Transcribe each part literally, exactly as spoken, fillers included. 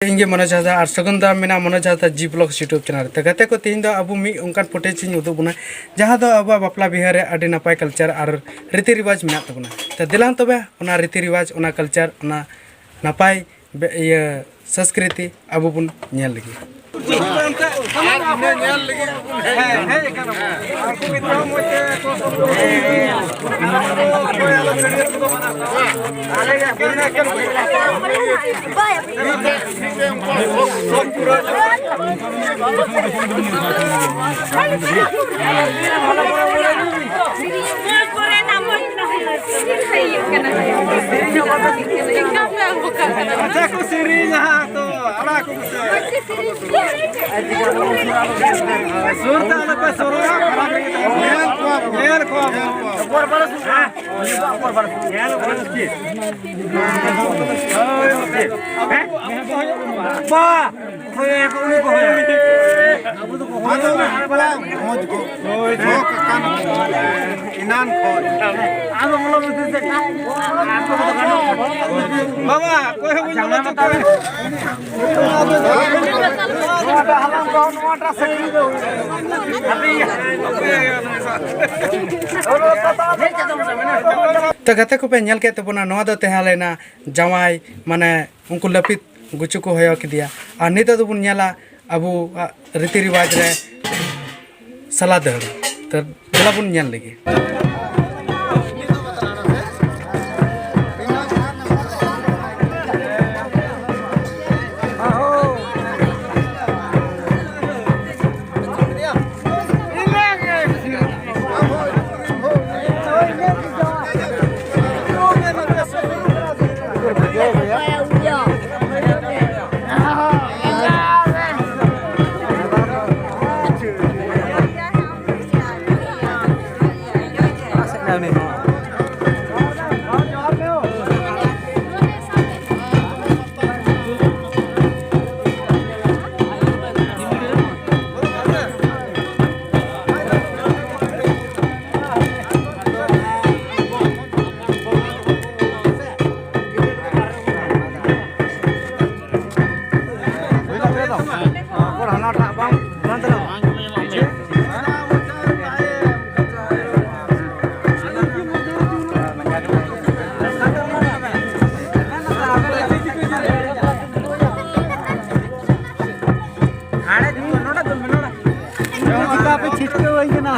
ᱤᱧ ᱜᱮ ᱢᱚᱱᱳᱡᱽ ᱦᱟᱸᱥᱫᱟ ᱟᱨ ᱥᱟᱹᱜᱩᱱ ᱫᱟᱨᱟᱢ ᱢᱮᱱᱟᱜᱼᱟ ᱢᱚᱱᱳᱡᱽ ᱦᱟᱸᱥᱫᱟ ᱡᱤ ᱵᱞᱚᱜᱥ YouTube ᱪᱮᱱᱮᱞ ᱨᱮ᱾ ᱛᱚ ᱜᱟᱛᱮ ᱠᱚ, ᱛᱮᱦᱮᱧ ᱫᱚ ᱟᱵᱚ ᱢᱤᱫ ᱚᱱᱠᱟᱱ ᱯᱷᱩᱴᱮᱡᱽ ᱤᱧ ᱩᱫᱩᱜ ᱵᱚᱱᱟ, ᱡᱟᱦᱟᱸ ᱫᱚ ᱟᱵᱚᱣᱟᱜ ᱵᱟᱯᱞᱟ ᱵᱤᱦᱟᱹ ᱨᱮ ᱟᱹᱰᱤ ᱱᱟᱯᱟᱭ ᱠᱟᱞᱪᱟᱨ ᱟᱨ ᱨᱤᱛᱤ ᱨᱤᱣᱟᱡᱽ ᱢᱮᱱᱟᱜ ᱛᱟᱵᱚᱱᱟ᱾ ᱛᱚ ᱫᱮᱞᱟᱝ ᱛᱚᱵᱮ ᱚᱱᱟ ᱨᱤᱛᱤ ᱨᱤᱣᱟᱡᱽ, ᱚᱱᱟ ᱠᱟᱞᱪᱟᱨ, ᱚᱱᱟ ᱱᱟᱯᱟᱭ ᱵᱮ-, ᱤᱭᱟᱹ ᱥᱚᱸᱥᱠᱨᱤᱛᱤ ᱟᱵᱚ ᱵᱚᱱ ᱧᱮᱞ ᱞᱮᱜᱮ᱾ ᱟᱪᱪᱷᱟ ᱠᱚ ᱥᱮᱨᱮᱧᱟ ᱦᱟᱸᱜ ᱛᱚ, ᱟᱲᱟᱜ ᱠᱚ ᱥᱮ᱾ ᱥᱩᱨ ᱛᱮ ᱟᱞᱚ ᱯᱮ ᱥᱩᱨᱩᱜᱼᱟ, ᱧᱮᱞ ᱠᱚᱣᱟ ᱵᱚᱱ᱾ ᱧᱮᱞ ᱠᱚᱣᱟ ᱵᱚᱱ᱾ ᱦᱮᱸ? ᱦᱮᱸ? ᱵᱟ! ᱦᱳᱭ, ᱩᱱᱤ ᱠᱚ ᱦᱳᱭ᱾ ᱟᱫᱚ ᱚᱱᱟ ᱢᱚᱡᱽ ᱠᱚ᱾ ᱦᱳᱭ᱾ ᱥᱚᱠ ᱟᱠᱟᱱ ᱮᱱᱟᱱ ᱠᱷᱚᱱ᱾ ᱟᱫᱚ ᱵᱚᱞᱚ ᱢᱮᱥᱮ ᱪᱮᱫ? ᱵᱟᱵᱟ, ᱚᱠᱚᱭ ᱦᱚᱸ ᱵᱟᱹᱧ ᱵᱚᱞᱚ ᱦᱚᱪᱚ ᱠᱚᱣᱟ᱾ ᱱᱚᱣᱟᱴᱟᱜ ᱦᱟᱞᱟᱝ ᱠᱚ, ᱱᱚᱣᱟᱴᱟᱜ ᱥᱟᱹᱠᱲᱤ ᱫᱚ᱾ ᱛᱚ ᱜᱟᱛᱮ ᱠᱚᱯᱮ ᱧᱮᱞ ᱠᱮᱫ ᱛᱟᱵᱚᱱᱟ, ᱱᱚᱣᱟ ᱫᱚ ᱛᱟᱦᱮᱸ ᱞᱮᱱᱟ ᱡᱟᱶᱟᱭ, ᱢᱟᱱᱮ ᱩᱱᱠᱩ ᱞᱟᱹᱯᱤᱛ ᱜᱩᱪᱩ ᱠᱚ ᱦᱚᱭᱚ ᱠᱮᱫᱮᱭᱟ᱾ ᱟᱨ ᱱᱤᱛᱚᱜ ᱫᱚᱵᱚᱱ ᱧᱮᱞᱟ ᱟᱵᱚᱣᱟᱜ ᱨᱤᱛᱤ ᱨᱤᱣᱟᱡᱽ ᱨᱮ ᱥᱟᱞᱟ ᱫᱟᱹᱲ᱾ ᱛᱚ ᱫᱮᱞᱟ ᱵᱚᱱ ᱧᱮᱞ ᱞᱮᱜᱮ᱾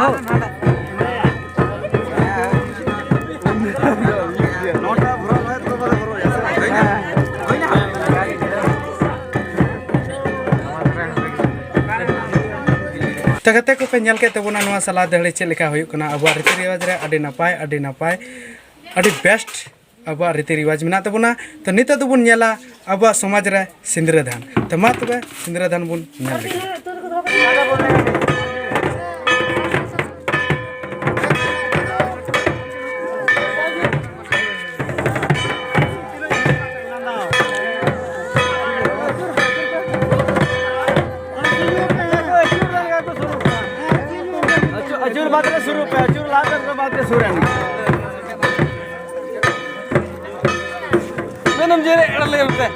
ᱛᱚ ᱜᱟᱛᱮ ᱠᱚᱯᱮ ᱧᱮᱞ ᱠᱮᱫ ᱛᱟᱵᱚᱱᱟ ᱱᱚᱣᱟ ᱥᱟᱞᱟ ᱫᱟᱹᱦᱲᱤ ᱪᱮᱫ ᱞᱮᱠᱟ ᱦᱩᱭᱩᱜ ᱠᱟᱱᱟ ᱟᱵᱚᱣᱟᱜ ᱨᱤᱛᱤ ᱨᱮᱣᱟᱡᱽ ᱨᱮ᱾ ᱟᱹᱰᱤ ᱱᱟᱯᱟᱭ, ᱟᱹᱰᱤ ᱱᱟᱯᱟᱭ, ᱟᱹᱰᱤ best ᱟᱵᱚᱣᱟᱜ ᱨᱤᱛᱤ ᱨᱮᱣᱟᱡᱽ ᱢᱮᱱᱟᱜ ᱛᱟᱵᱚᱱᱟ᱾ ᱛᱚ ᱱᱤᱛᱚᱜ ᱫᱚᱵᱚᱱ ᱧᱮᱞᱟ ᱟᱵᱚᱣᱟᱜ ᱥᱚᱢᱟᱡᱽ ᱨᱮ ᱥᱤᱸᱫᱽᱨᱟᱹ ᱫᱟᱱ᱾ ᱛᱚ ᱢᱟ ᱛᱚᱵᱮ ᱥᱤᱸᱫᱽᱨᱟᱹ ᱫᱟᱱ ᱵᱚᱱ ᱧᱮᱞ ᱞᱮᱜᱮ᱾ ᱟᱹᱪᱩᱨ ᱵᱟᱫ ᱨᱮ ᱥᱩᱨᱩᱜ ᱯᱮ, ᱟᱹᱪᱩᱨ ᱞᱟᱦᱟ ᱛᱮ ᱵᱟᱫ ᱨᱮ ᱥᱩᱨ ᱮᱱ᱾ ᱢᱮᱱᱮᱢ ᱡᱮᱨᱮᱫ ᱮᱲ ᱞᱮ ᱚᱱᱛᱮ᱾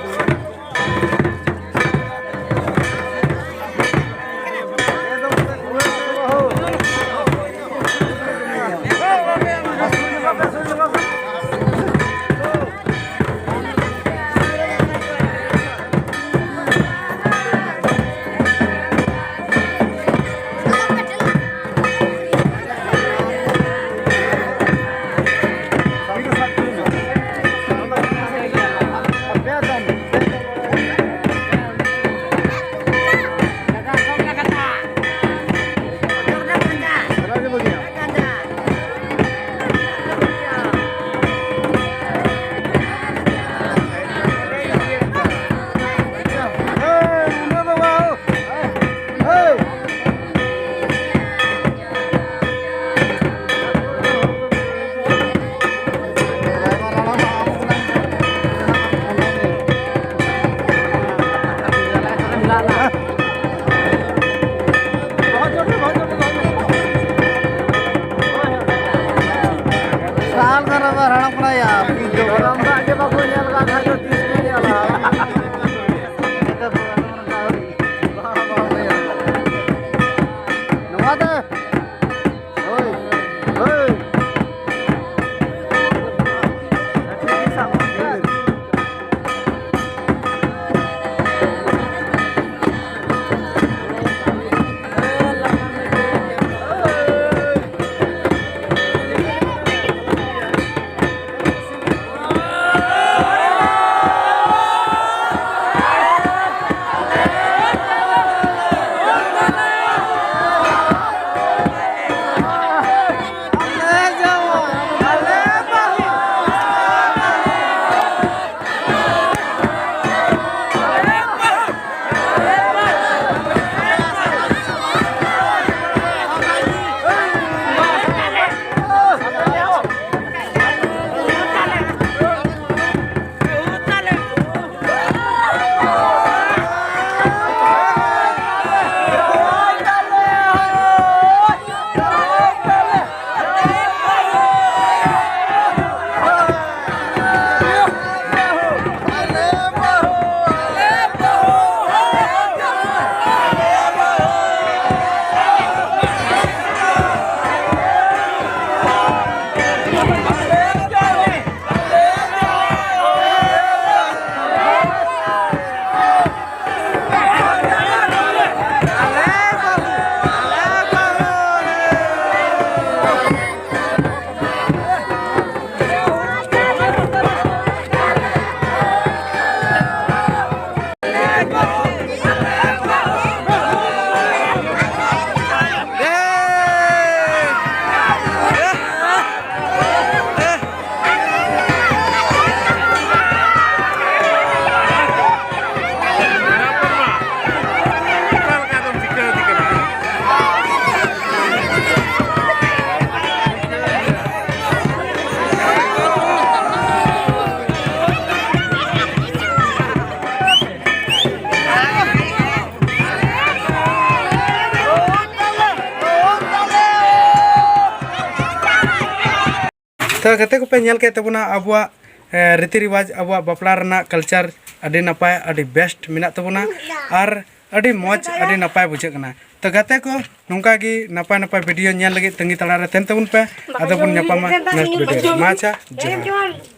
ᱛᱚ ᱜᱟᱛᱮ ᱠᱚᱯᱮ ᱧᱮᱞ ᱠᱮᱫ ᱛᱟᱵᱚᱱᱟ ᱟᱵᱚᱣᱟᱜ ᱨᱤᱛᱤ ᱨᱮᱣᱟᱡᱽ, ᱟᱵᱚᱣᱟᱜ ᱵᱟᱯᱞᱟ ᱨᱮᱱᱟᱜ culture ᱟᱹᱰᱤ ᱱᱟᱯᱟᱭ, ᱟᱹᱰᱤ best ᱢᱮᱱᱟᱜ ᱛᱟᱵᱚᱱᱟ᱾ ᱟᱨ ᱟᱹᱰᱤ ᱢᱚᱡᱽ, ᱟᱹᱰᱤ ᱱᱟᱯᱟᱭ ᱵᱩᱡᱷᱟᱹᱜ ᱠᱟᱱᱟ᱾ ᱛᱚ ᱜᱟᱛᱮ ᱠᱚ, ᱱᱚᱝᱠᱟ ᱜᱮ ᱱᱟᱯᱟᱭ ᱱᱟᱯᱟᱭ video ᱧᱮᱞ ᱞᱟᱹᱜᱤᱫ ᱛᱟᱺᱜᱤ ᱛᱟᱲᱟᱜ ᱨᱮ ᱛᱟᱦᱮᱱ ᱛᱟᱵᱚᱱ ᱯᱮ᱾ ᱟᱫᱚ ᱵᱚᱱ ᱧᱟᱯᱟᱢᱟ next video ᱨᱮ᱾ ᱢᱟ ᱟᱪᱪᱷᱟ, ᱡᱚᱦᱟᱨ᱾